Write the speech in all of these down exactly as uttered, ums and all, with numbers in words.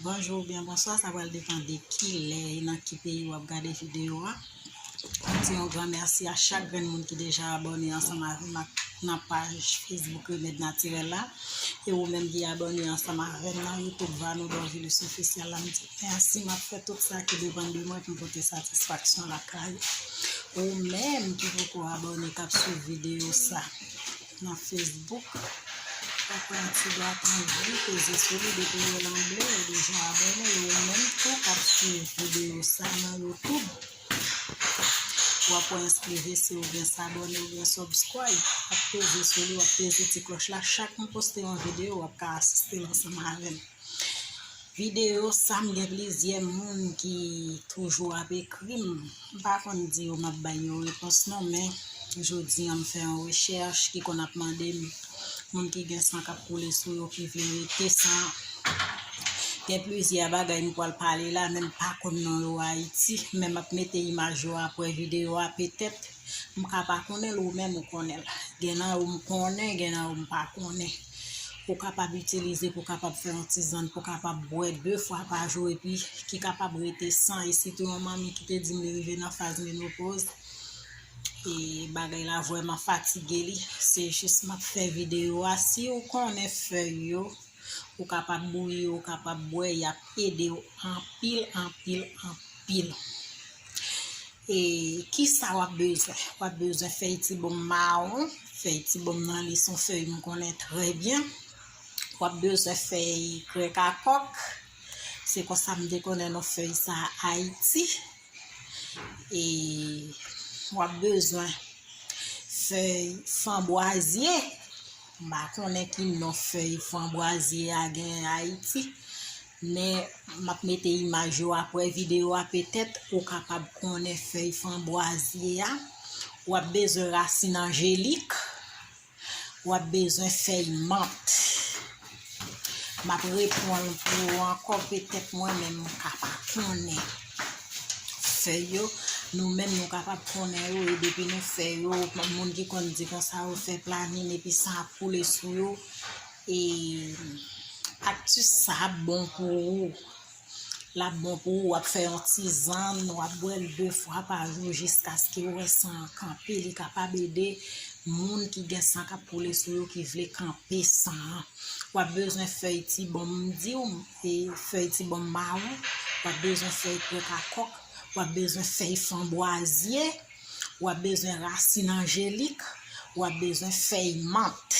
Bonjou oubyen bonswa, sa pral depann de ki lè e nan ki peyi w ap gade videyo a. M di yon gran mèsi a chak grenn moun ki deja abòne ansanm avè m ak nan paj Facebook Remèd Natirèl la. E ou menm ki abòne ansanm avè m nan YouTube Vanou Dorvilus Officiel la, m di mèsi, m ap fè tout sa ki depann de mwen pou m pote satisfaksyon lakay ou. Ou menm ki poko abòne k ap swiv videyo sa nan Facebook, w ap wè yon ti dwat an vi, peze sou li, depi w wè l an ble, ou deja abòne, e ou menm tou k ap swiv videyo sa nan YouTube, w ap wè enskri vese oubyen s'abonner oubyen subscribe, w ap peze sou li, w ap peze ti klòch la, chak m poste yon videyo, w ap ka asiste l ansanm avè m. Videyo sa, m gen plizyè moun ki toujou ap ekri m. M pa konn di yo m ap bay yon repons non, men jodi a m fè yon rechèch ki konn ap mande m, moun ki gen san k ap koule sou yo ki vle rete san. Gen plizyè bagay m pral pale la, men m pa konn non yo Ayiti, men m ap mete imaj yo apre videyo a petèt. M ka pa konnen l, ou menm ou konnen l. Gen nan yo m konnen, gen nan yo m pa konnen. Ou kapab itilize pou kapab fè yon tizann, pou kapab bwè de fwa pa jou, epi ki kapab rete san. E sitou yon manmi ki te di m li rive nan faz menopoz, e bagay la vrèman fatige li. Se jis m ap fè videyo a. Si ou konnen fèy yo, ou kapab bouyi, ou kapab bwè, y ap ede w anpil, anpil, anpil. E kisa w ap bezwen? W ap bezwen fèy ti bonm mawon. Fèy ti bonm nan, li se yon fèy m konnen trè byen. W ap bezwen fèy grèk a kòk. Se konsa m te konnen non fèy sa a Ayiti. E w ap bezwen fèy fanbwazye. M pa konnen ki non fèy fanbwazye a gen Ayiti, men m ap mete imaj yo apre videyo a, petèt ou kapab konnen fèy fanbwazye a. W ap bezwen rasin anjelik, w ap bezwen fèy mant. M ap reponn pou ou ankò, petèt mwen menm m ka pa konnen fèy yo. Nou menm nou kapab konnen yo, e depi nou fè yo, moun ki konn di konsa yo fè planin epi san ap koule sou yo. E aktis sa ap bon pou ou. L ap bon pou ou, w ap fè yon tizann, w ap bwè l de fwa pa jou jiskaske w wè san an kanpe. Li kapab ede moun ki gen san k ap koule sou yo ki vle kanpe san an. W ap bezwen fèy ti bonm, m di w, e fèy ti bonm mawon, w ap bezwen fèy grèk a kòk, w ap bezwen fèy fanbwazye, w ap bezwen rasin anjelik, w ap bezwen fèy mant.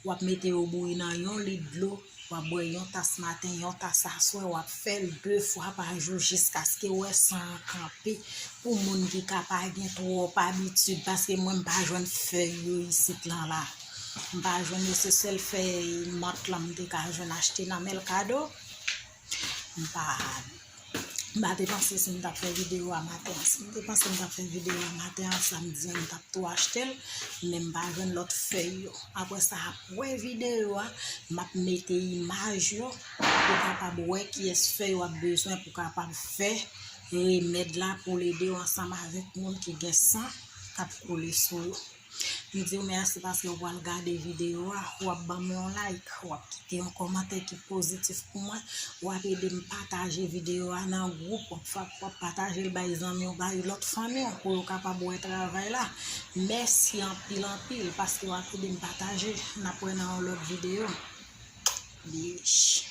W ap mete yo bouyi nan yon lit dlo, w ap bwè yon tas maten, yon tas aswè, w ap fè l de fwa pa jou jiskaske w wè san an kanpe. Pou moun ki ka pa gen twòp abitid, paske mwen m pa jwenn fèy yo isit lan la. M pa jwenn yo, se sèl fèy mant lan m te ka jwenn achte nan Mercado. M pa, m pa te panse si m t ap fè videyo a maten an. Si m te panse m t ap fè videyo a maten an, samdi an, m t ap tou achte l, men m pa jwenn lòt fèy yo. Apre sa, apre videyo a, m ap mete imaj yo, ou kapab wè kiyès fèy w ap bezwen pou kapab fè remèd la pou l ede w ansanm avèk moun ki gen san k ap koule sou yo. M di w mèsi paske w pral gade videyo a, w ap ban m yon like, w ap kite yon kòmantè ki pozitif pou mwen, w ap ede m pataje videyo a nan gwoup, w ap, w ap pataje l bay zanmi w, bay lòt fanmi w pou yo kapab wè travay la. Mèsi anpil, anpil paske w ap ede m pataje. N ap wè nan yon lòt videyo. Bish.